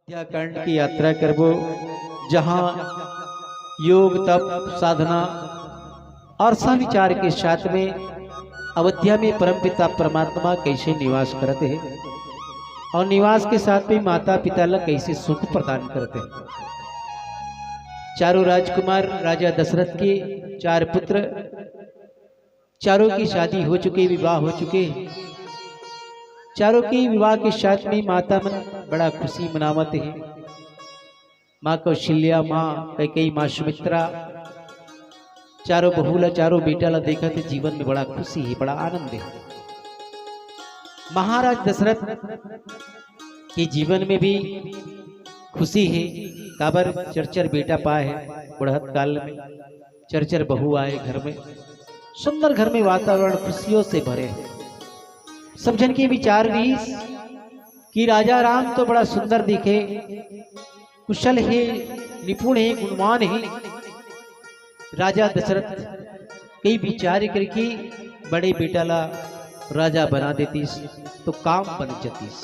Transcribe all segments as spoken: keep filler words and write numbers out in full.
अयोध्या कांड की यात्रा करबो, जहाँ योग, तप, साधना और सविचार के साथ में अयोध्या में परमपिता परमात्मा कैसे निवास करते हैं और निवास के साथ में माता पिता ला कैसे सुख प्रदान करते हैं। चारों राजकुमार, राजा दशरथ के चार पुत्र, चारों की शादी हो चुके, विवाह हो चुके। चारों के विवाह के साथ में माता मन बड़ा खुशी मनावत है। माँ कौशल्या, माँ कैकेयी, माँ सुमित्रा, चारों बहू ला, चारों बेटा ला देखत हे, जीवन में बड़ा खुशी है, बड़ा आनंद है। महाराज दशरथ के जीवन में भी खुशी है, काबर चर चर बेटा पाए है बुढ़त काल में, चर चर बहू आए घर में, सुंदर घर में वातावरण खुशियों से भरे है। सब झन के विचार रहिस कि राजा राम तो बड़ा सुंदर दिखे, कुशल हे, निपुण हे, गुणवान हे। राजा दशरथ कई विचार करके बड़े बेटा ला राजा बना देतिस तो काम बन जतिस।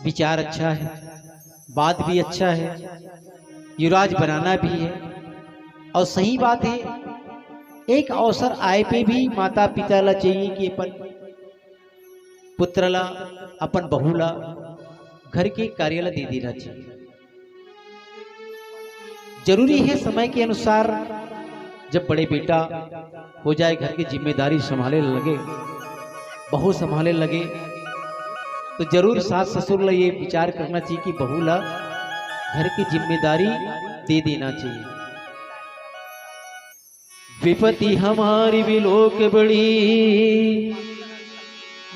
विचार अच्छा है, बात भी अच्छा है, युवराज बनाना भी है। और सही बात है, एक अवसर आए पे भी माता पिता ला चाहिए कि अपन पुत्र ला, अपन बहू ला घर के कार्य ला दे देना चाहिए। जरूरी है समय के अनुसार जब बड़े बेटा हो जाए, घर की जिम्मेदारी संभाले लगे, बहू संभाले लगे, तो जरूर सास ससुर ला ये विचार करना चाहिए कि बहू ला घर की जिम्मेदारी दे देना चाहिए। विपति हमारी विलोक बड़ी,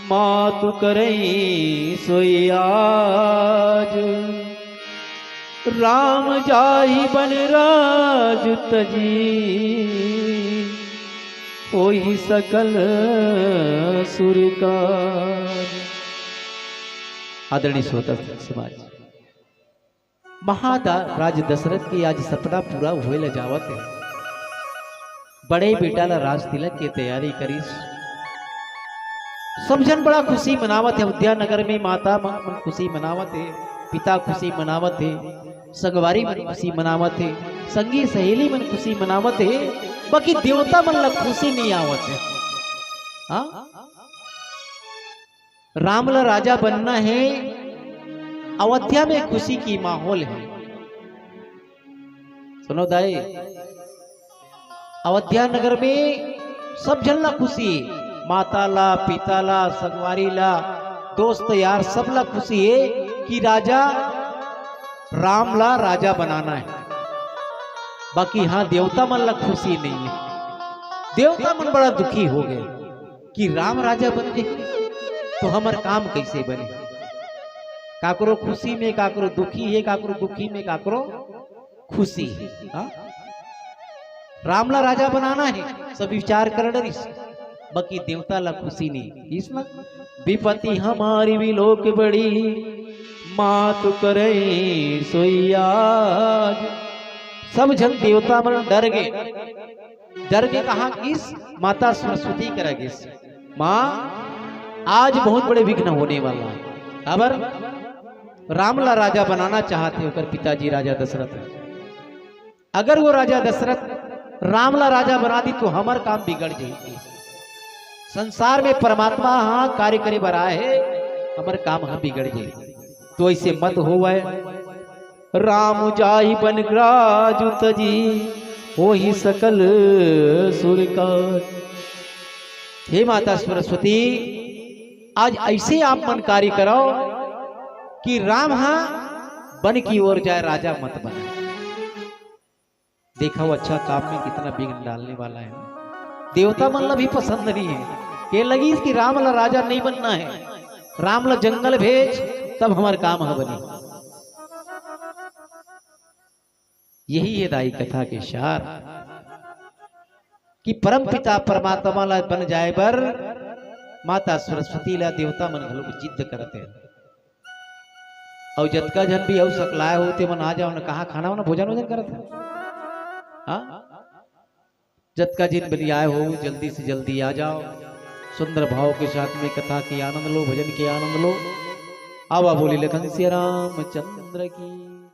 मातु करई सोई आज। राम जाहि बन राज तजी, होई सकल सुर काज। आदरणीय श्रोता समाज, महाराज दशरथ के आज सपना पूरा होए ला जावत है। बड़े बेटा ला राज तिलक के तैयारी करिस। सब झन बड़ा खुशी मनावत है। अयोध्या नगर में माता मन खुशी मनावत है, पिता खुशी मनावत है, संगवारी मन खुशी मनावत है, संगी सहेली मन खुशी मनावत है, बाकी देवता मन ला खुशी नहीं आवत है। हाँ, राम ला राजा बनना है, अयोध्या में खुशी की माहौल है। सुनो दाई, अयोध्या नगर में सब झन ला खुशी है, माता ला, पिता ला, संगवारी ला, दोस्त यार, सब ला खुशी है कि राजा राम ला राजा बनाना है। बाकी हाँ, देवता मन ला खुशी नहीं है। देवता मन बड़ा दुखी हो गए कि राम राजा बन गए तो हमर काम कैसे बने। काकरो खुशी में काकरो दुखी है, काकरो दुखी में काकरो खुशी है। हाँ? राम ला राजा बनाना है, सब विचार कर डरिस, बाकी देवता ला खुशी नहीं। इसमें विपति हमारी विलोक बड़ी, मातु करई सोई आज। सब झन देवता मन डर गए। डर के कहा किस? माता सरस्वती करा किस? माँ, आज बहुत बड़े विघ्न होने वाला है। काबर? राम ला राजा बनाना चाहते ओकर पिताजी राजा दशरथ। अगर वो राजा दशरथ राम ला राजा बना दी तो हमर काम बिगड़ जाएगी। संसार में परमात्मा हाँ कार्य करे बर आए है, हमर काम हाँ बिगड़ जाएगी। तो ऐसे मत होवय। राम जाहि बन राज तजी, होई सकल सुर काज। हे माता सरस्वती, आज ऐसे आप मन कार्य कराओ कि राम हा बन की ओर जाए, राजा मत बने। देखा वो अच्छा काम में कितना विघ्न डालने वाला है। देवता मन ला भी पसंद नहीं है, के लगी कि राम ला राजा नहीं बनना है, राम ला जंगल भेज, तब हमार काम ह बनी। यही है दाई कथा के सार कि परम पिता परमात्मा ला बन जाए बर माता सरस्वती ला देवता मन घलो जिद करते हैं। अउ जतका झन भी अउ सकलाय हो, ते मन आ जाओ न, कहाँ खाना वाना, भोजन वोजन करत है? हाँ? जतका झन भी आए हो, जल्दी से जल्दी आ जाओ। सुंदर भाव के साथ में कथा के आनंद लो, भजन के आनंद लो। आवा बोली लखन सिया रामचंद्र की।